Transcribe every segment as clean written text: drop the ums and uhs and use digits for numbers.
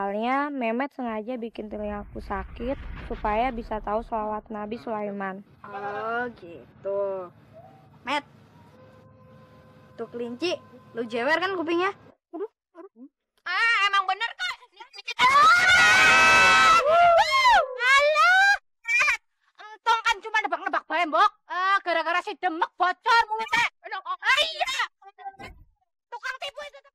Soalnya Memet sengaja bikin telingaku sakit supaya bisa tahu sholawat Nabi Sulaiman. Oh gitu. Met, tuh kelinci, lu jewer kan kupingnya? Emang bener kok. Alah, Entong kan cuma nebak-nebak bembok. Gara-gara si demek bocor mulutnya. Iya. Tukang tipu itu.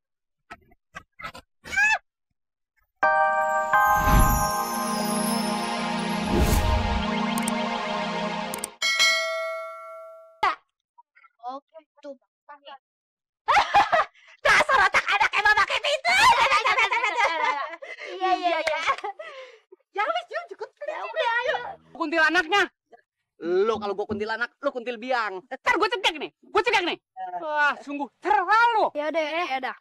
Oke, tuh. Dasar otak anak emang pakai pintu. iya. Ya wis, yuk cukup. Ya udah, ayo. Kuntilanaknya. Lo kalau gua kuntilanak, lo kuntil biang. Ntar gua cekek nih. Wah, sungguh terlalu. Ya udah.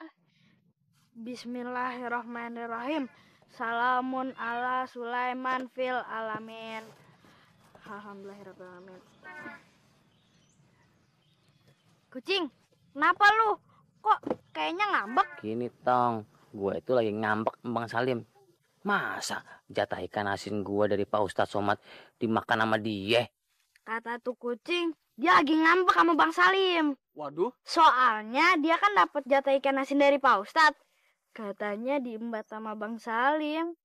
Bismillahirrahmanirrahim. Salamun ala Sulaiman fil alamin. Alhamdulillahirrahmanirrahim. Kucing, kenapa lu? Kok kayaknya ngambek? Gini Tong, gue itu lagi ngambek Bang Salim. Masa jatah ikan asin gue dari Pak Ustadz Somad dimakan sama dia? Kata tuh kucing, dia lagi ngambek sama Bang Salim. Waduh. Soalnya dia kan dapat jatah ikan asin dari Pak Ustadz. Katanya diembat sama Bang Salim.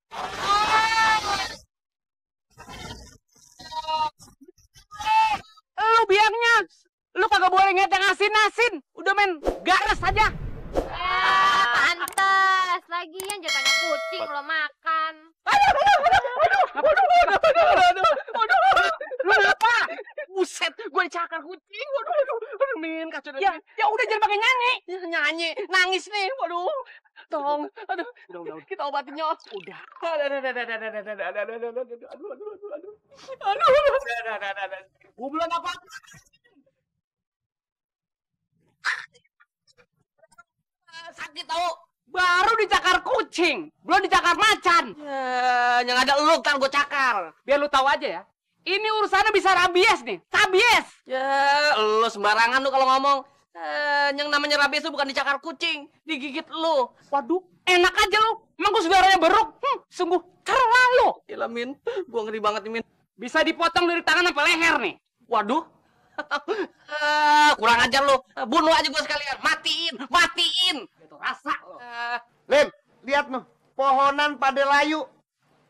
Lu biangnya. Lu kagak boleh ngeliat yang asin-asin. Udah main garas aja. Pantes, lagian jatahnya kucing lo makan. Lu apa? Buset, gue dicakar kucing. Waduh, Min, kacau. Ya udah jangan pakai nyanyi. Nyanyi, nangis nih. Waduh. Tong, aduh. Udah, kita obatin nyot. Udah. Aduh. Gue belum apa. Sakit tau. Baru dicakar kucing, belum dicakar macan. Ya, yang ada lu ntar gue cakar. Biar lu tahu aja ya. Ini urusannya bisa rabies nih, rabies. Ya, lu sembarangan lu kalau ngomong. Yang namanya rabies itu bukan dicakar kucing, digigit lu. Waduh, enak aja lu. Emang gue saudaranya beruk. Sungguh terlalu. Gila, Min. Gue ngeri banget nih, Min. Bisa dipotong dari tangan sampai leher nih. Waduh. Kurang ajar lu. Bunuh aja gue sekalian. Matiin. Gitu rasa lu. Lim, lihat noh, pohonan pada layu.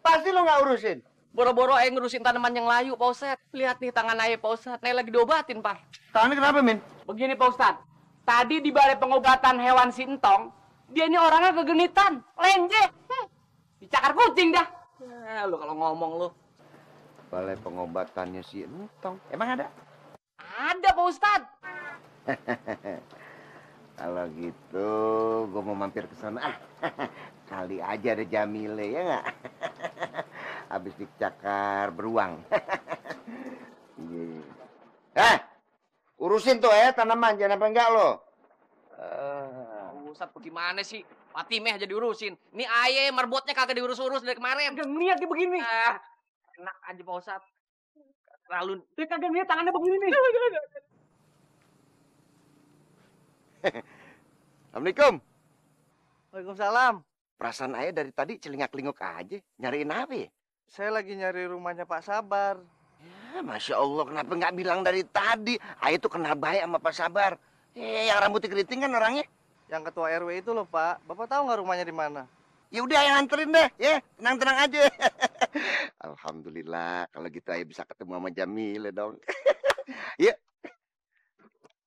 Pasti lo nggak urusin. Boro-boro aja ngurusin tanaman yang layu, Pak Ustadz. Lihat nih tangan ayah Pak Ustadz. Nih lagi diobatin, Pak. Tangannya kenapa, Min? Begini, Pak Ustadz. Tadi di balai pengobatan hewan Sintong, dia ini orangnya kegenitan, lenje. Dicakar kucing dah. Lu kalau ngomong lu. Balai pengobatannya si Entong. Emang ada? Ada, Pak Ustadz. Kalau gitu, gue mau mampir ke sana. Kali aja ada Jamile, ya nggak? Habis dicakar beruang. Urusin tuh ya tanaman, jangan apa enggak lo. Ustadz bagaimana sih? Fatimah aja diurusin. Ini ayah marbotnya kagak diurus-urus dari kemarin. Kagak ngeliat dia begini. Enak aja Pak Ustadz. Terlalu. Dia kagak ngeliat tangannya begini nih. Assalamualaikum. Waalaikumsalam. Perasaan ayah dari tadi celingak-linguk aja. Nyariin apa ya? Saya lagi nyari rumahnya Pak Sabar. Ya, Masya Allah, kenapa nggak bilang dari tadi? Ayah tuh kenal baik sama Pak Sabar. Yang rambutnya keriting kan orangnya. Yang ketua RW itu loh, Pak. Bapak tahu nggak rumahnya di mana? Ya udah, ayah anterin deh. Ya, tenang-tenang aja. Alhamdulillah, kalau gitu ayah bisa ketemu sama Jamile dong. Ya.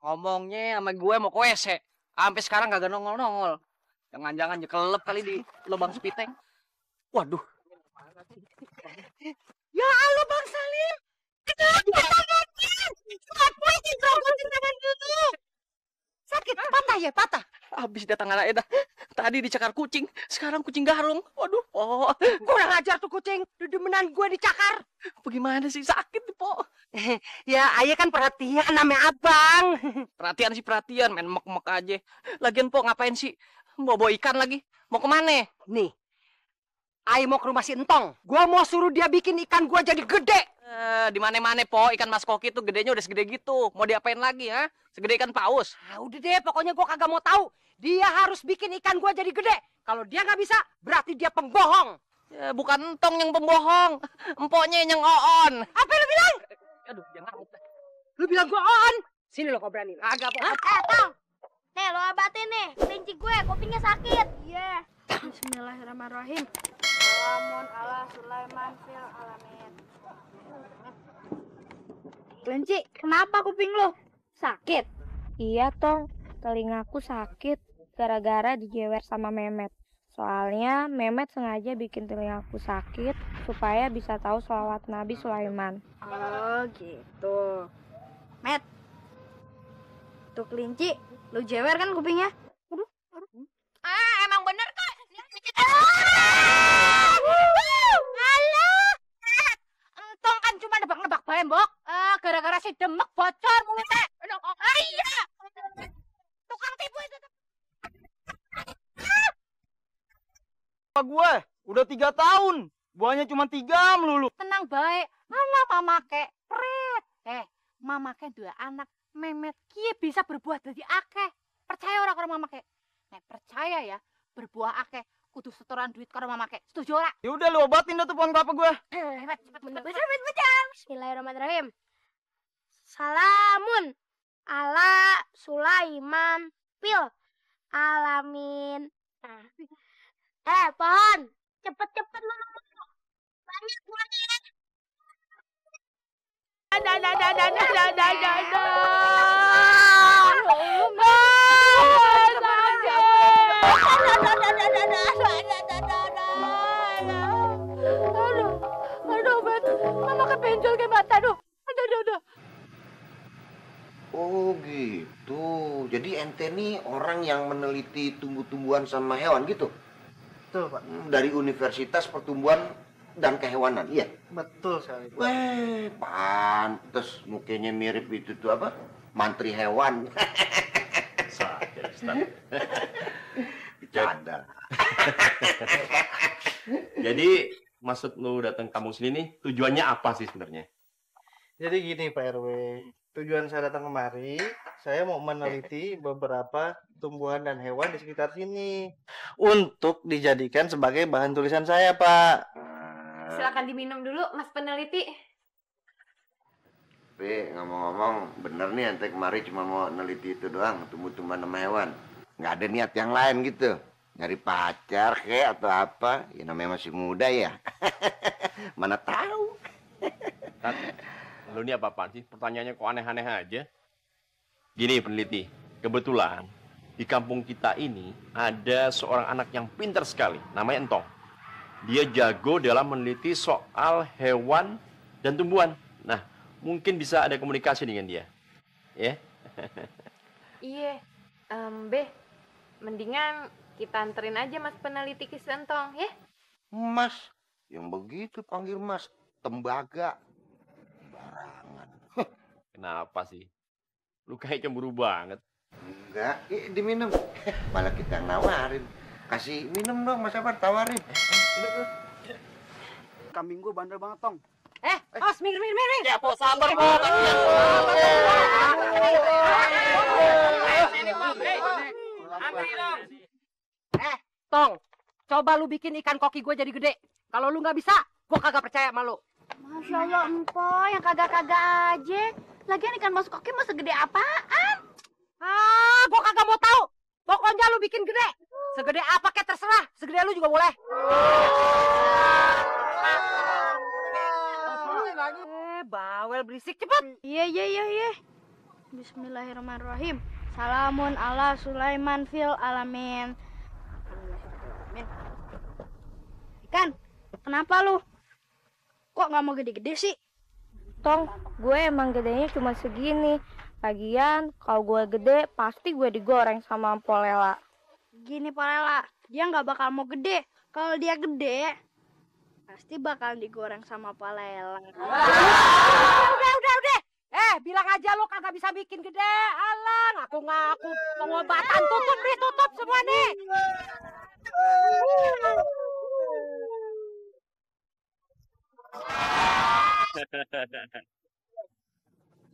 Ngomongnya sama gue mau ke WC. Sampai sekarang kagak nongol-nongol. Jangan-jangan jekelep kali di lubang spiteng. Waduh. Ya Allah Bang Salim. Kenapa tangannya? Ngapain dirogotin tangan gitu? Sakit, patah ya, patah. Habis dia tangan dah. Tadi dicakar kucing, sekarang kucing garung. Waduh, Po. Kurang ajar tuh kucing. Dedemenan gue dicakar. Bagaimana sih sakit nih, Po? Ya, ayah kan perhatian namanya abang. Perhatian sih perhatian, main mek-mek aja. Lagian, Po, ngapain sih? Bawa ikan lagi. Mau kemana? Nih, ayah mau ke rumah si Entong. Gua mau suruh dia bikin ikan gua jadi gede. Di mana-mana po ikan mas koki tuh gedenya udah segede gitu. Mau diapain lagi ha? Segede ikan paus. Ah, udah deh, pokoknya gua kagak mau tahu. Dia harus bikin ikan gua jadi gede. Kalau dia nggak bisa, berarti dia pembohong. Ya, bukan entong yang pembohong, empoknya yang oon. Apa lu bilang? Aduh, jangan. Lu bilang gua on. Sini lo kau berani. Agak po. Tong. Nih, lo obatin nih. Kelinci gue, kupingnya sakit. Iya. Bismillahirrahmanirrahim. Salamun ala Sulaiman fil alamin. Kelinci, kenapa kuping lo? Sakit? Iya, Tong. Telingaku sakit gara-gara dijewer sama Memet. Soalnya Memet sengaja bikin telingaku sakit supaya bisa tahu sholawat Nabi Sulaiman. Oh, gitu. Met. Tuh kelinci, lu jewer kan kupingnya? Emang bener kak? Halo. Entong kan cuma nebak-nebak bembok. Gara-gara si demek bocor mulutnya. Iya. Tukang tipu itu. Gue udah 3 tahun. Buahnya cuma 3 melulu. Tenang baik. Alah mama kek pret. Mama kek 2 anak. Memet kie bisa berbuah dari akeh. Percaya orang mama kek. Nek percaya ya, berbuah akeh kudu setoran duit karo mama kek. Setuju ora? Ya udah lu obatin dah tuh pohon kelapa gue. Bismillahirrahmanirrahim. Salamun ala Sulaiman fil alamin. Pohon, cepet-cepet lu ngomong. Banyak buahnya. Aduh, Bet. Mama kepenjol ke mata, aduh. Aduh. Oh gitu. Jadi ente nih orang yang meneliti tumbuh-tumbuhan sama hewan gitu? Betul, Pak. Dari Universitas Pertumbuhan dan Kehewanan, iya? Betul sekali, Pak. Weh, pantes mukanya mirip itu tuh apa? Mantri hewan. Bercanda. Jadi maksud lu datang kampung sini nih tujuannya apa sih sebenarnya? Jadi gini Pak RW, tujuan saya datang kemari, saya mau meneliti beberapa tumbuhan dan hewan di sekitar sini untuk dijadikan sebagai bahan tulisan saya, Pak. Silakan diminum dulu, Mas peneliti. Tapi ngomong-ngomong, bener nih ente kemari cuma mau neliti itu doang, tumbuh-tumbuhan sama hewan. Nggak ada niat yang lain gitu. Nyari pacar kek atau apa? Ya namanya masih muda ya. Mana tahu. Tat, lu ini apa-apaan sih? Pertanyaannya kok aneh-aneh aja? Gini peneliti, kebetulan di kampung kita ini ada seorang anak yang pintar sekali, namanya Entong. Dia jago dalam meneliti soal hewan dan tumbuhan. Nah, mungkin bisa ada komunikasi dengan dia. Ya? Iya, Be, mendingan kita anterin aja Mas peneliti ke Sentong, ya? Mas, yang begitu panggil Mas, tembaga. Barangan. Kenapa sih? Lu kayak cemburu banget. Enggak, diminum. Malah kita nawarin. Kasih minum dong, Mas Sabar, tawarin. Kambing gue bandel banget, Tong. Minggir. Ya, po sabar, po. Sini, po. Antri dong. Tong, coba lu bikin ikan koki gue jadi gede. Kalau lu nggak bisa, gue kagak percaya sama lu. Masya Allah, Empo, yang kagak-kagak aja. Lagian ikan mas koki mau segede apaan? Gue kagak mau tahu. Pokoknya lu bikin gede. Segede apa kayak terserah. Segede lu juga boleh. Bawel berisik cepet. Iya. Bismillahirrahmanirrahim. Salamun ala Sulaiman fil alamin. Ikan, kenapa lu? Kok nggak mau gede-gede sih? Tong, gue emang gedenya cuma segini. Lagian, kalau gue gede, pasti gue digoreng sama Polela. Gini Polela, dia nggak bakal mau gede. Kalau dia gede, pasti bakal digoreng sama Polela. Udah. Bilang aja lu kagak bisa bikin gede. Alah, ngaku-ngaku pengobatan. Tutup semua nih.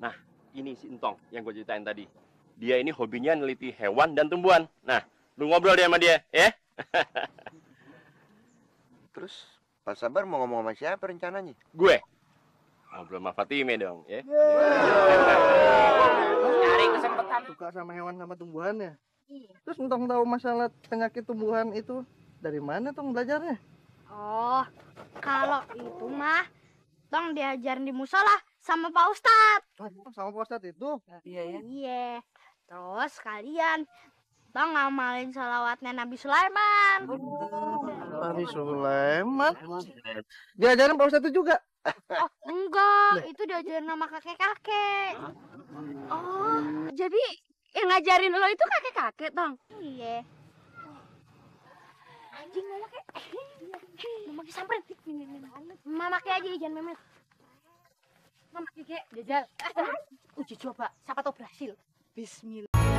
Nah, ini si Entong yang gue ceritain tadi. Dia ini hobinya neliti hewan dan tumbuhan. Nah, lu ngobrol deh sama dia, ya? Terus Pak Sabar mau ngomong sama siapa rencananya? Gue. Ngobrol sama Fatime dong, ya? Cari kesempatan. Suka sama hewan sama tumbuhannya. Terus Entong tahu masalah penyakit tumbuhan itu dari mana Tong belajarnya? Oh, kalau itu mah Tong diajarin di musola sama Pak Ustadz. Sama Pak Ustadz itu? Iya. Terus kalian Tong ngamalin sholawatnya Nabi Sulaiman. Nabi Sulaiman? Diajarin Pak Ustadz itu juga? Oh, enggak. Itu diajarin sama kakek-kakek. Oh, jadi yang ngajarin lo itu kakek-kakek, Tong? Iya. Anjing mama kek. Mama kek samperin. Mama kek aja jangan memet. Mama kek jajal. Uji coba, siapa tahu berhasil. Bismillah.